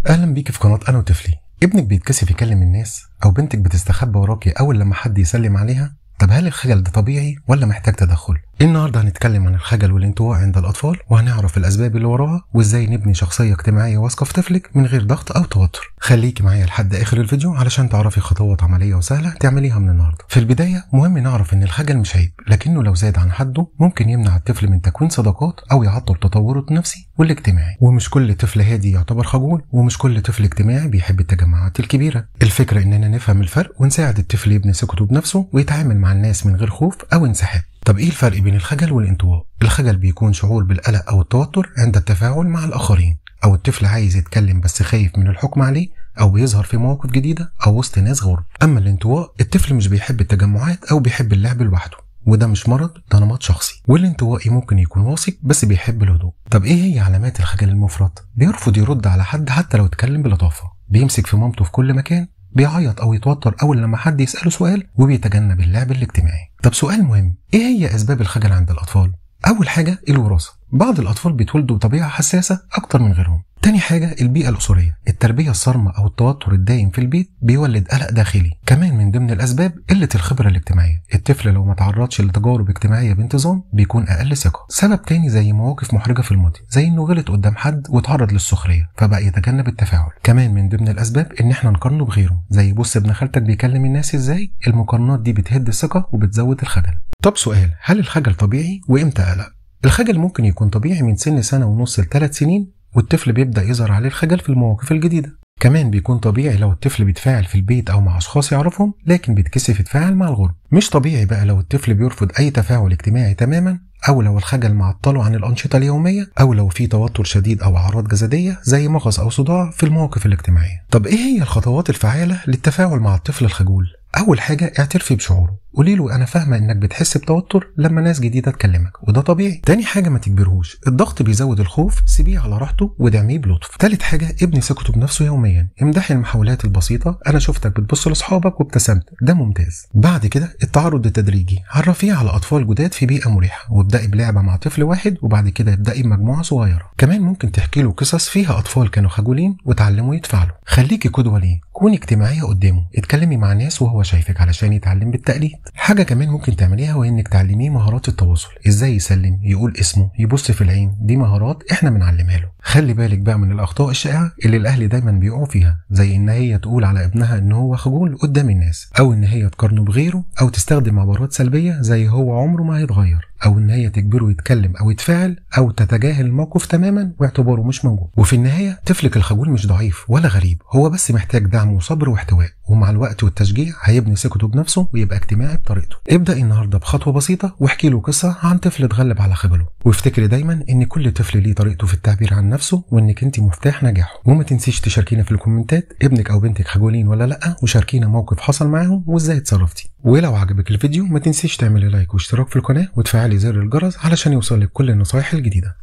اهلا بيك في قناة انا وطفلي. ابنك بيتكسف يكلم الناس او بنتك بتستخبى وراكي اول لما حد يسلم عليها؟ طب هل الخجل ده طبيعي ولا محتاج تدخل؟ النهارده هنتكلم عن الخجل والانطواء عند الاطفال، وهنعرف الاسباب اللي وراها وازاي نبني شخصية اجتماعية واثقة في طفلك من غير ضغط او توتر. خليكي معايا لحد اخر الفيديو علشان تعرفي خطوات عملية وسهلة تعمليها من النهارده. في البداية مهم نعرف ان الخجل مش عيب، لكنه لو زاد عن حده ممكن يمنع الطفل من تكوين صداقات او يعطل تطوره النفسي والاجتماعي. ومش كل طفل هادي يعتبر خجول، ومش كل طفل اجتماعي بيحب التجمعات الكبيرة. الفكرة اننا نفهم الفرق ونساعد الطفل يبني ثقته بنفسه ويتعامل مع الناس من غير خوف او انسحاب. طب ايه الفرق بين الخجل والانطواء؟ الخجل بيكون شعور بالقلق او التوتر عند التفاعل مع الاخرين، او الطفل عايز يتكلم بس خايف من الحكم عليه، او بيظهر في مواقف جديدة او وسط ناس غرب. اما الانطواء، الطفل مش بيحب التجمعات او بيحب اللعب لوحده، وده مش مرض، ده نمط شخصي. والانطوائي ممكن يكون واثق بس بيحب الهدوء. طب ايه هي علامات الخجل المفرط؟ بيرفض يرد على حد حتى لو اتكلم بلطافه، بيمسك في مامته في كل مكان، بيعيط او يتوتر اول لما حد يسأله سؤال، وبيتجنب اللعب الاجتماعي. طب سؤال مهم، ايه هي اسباب الخجل عند الاطفال؟ اول حاجة الوراثة، بعض الاطفال بيتولدوا بطبيعة حساسة اكتر من غيرهم. تاني حاجة البيئة الأسرية، التربية الصارمة أو التوتر الدايم في البيت بيولد قلق داخلي. كمان من ضمن الأسباب قلة الخبرة الاجتماعية، الطفل لو ما تعرضش لتجارب اجتماعية بانتظام بيكون أقل ثقة. سبب تاني زي مواقف محرجة في الماضي، زي إنه غلط قدام حد واتعرض للسخرية فبقى يتجنب التفاعل. كمان من ضمن الأسباب إن إحنا نقارنه بغيره، زي بص ابن خالتك بيكلم الناس إزاي، المقارنات دي بتهد الثقة وبتزود الخجل. طب سؤال، هل الخجل طبيعي وإمتى قلق؟ الخجل ممكن يكون طبيعي من سن 1.5 ل 3 سنين، والطفل بيبدأ يظهر عليه الخجل في المواقف الجديدة. كمان بيكون طبيعي لو الطفل بيتفاعل في البيت أو مع أشخاص يعرفهم، لكن بيتكسف يتفاعل مع الغرب. مش طبيعي بقى لو الطفل بيرفض أي تفاعل اجتماعي تماما، أو لو الخجل معطلة عن الأنشطة اليومية، أو لو في توتر شديد أو أعراض جسدية زي مغص أو صداع في المواقف الاجتماعية. طب إيه هي الخطوات الفعالة للتفاعل مع الطفل الخجول؟ أول حاجة اعترفي بشعوره، قولي له أنا فاهمة إنك بتحس بتوتر لما ناس جديدة تكلمك، وده طبيعي. تاني حاجة ما تجبرهوش، الضغط بيزود الخوف، سيبيه على راحته ودعميه بلطف. تالت حاجة ابني ثقته بنفسه يوميا، امدحي المحاولات البسيطة، أنا شفتك بتبص لأصحابك وابتسمت، ده ممتاز. بعد كده التعرض التدريجي، عرفية على أطفال جداد في بيئة مريحة، وابدأي بلعبة مع طفل واحد وبعد كده ابدأي بمجموعة صغيرة. كمان ممكن تحكي له قصص فيها أطفال كانوا خجولين وتعلموا يتفاعلوا. خليكي قدوة ليه، كوني اجتماعية قدامه، اتكلمي مع ناس وهو شايفك علشان يتعلم بالتقليد. حاجة كمان ممكن تعمليها وهي انك تعلميه مهارات التواصل، ازاي يسلم، يقول اسمه، يبص في العين، دي مهارات احنا بنعلمها له. خلي بالك بقى من الاخطاء الشائعة اللي الاهل دايما بيقعوا فيها، زي ان هي تقول على ابنها ان هو خجول قدام الناس، او ان هي تقارنه بغيره، او تستخدم عبارات سلبية زي هو عمره ما هيتغير، او ان هي تجبره يتكلم او يتفاعل، او تتجاهل الموقف تماما واعتباره مش موجود. وفي النهاية طفلك الخجول مش ضعيف ولا غريب، هو بس محتاج دعم وصبر واحتواء، ومع الوقت والتشجيع هيبني ثقته بنفسه ويبقى اجتماعي بطريقته. ابدأ النهارده بخطوة بسيطة واحكي له قصة عن طفل اتغلب على خجله، وافتكري دايما ان كل طفل ليه طريقته في التعبير عن نفسه، وانك انت مفتاح نجاحه. وما تنسيش تشاركينا في الكومنتات ابنك او بنتك خجولين ولا لا، وشاركينا موقف حصل معاهم وازاي اتصرفتي. ولو عجبك الفيديو ما تنسيش تعملي like واشتراك في القناة وتفعلي زر الجرس علشان يوصلك كل النصايح الجديدة.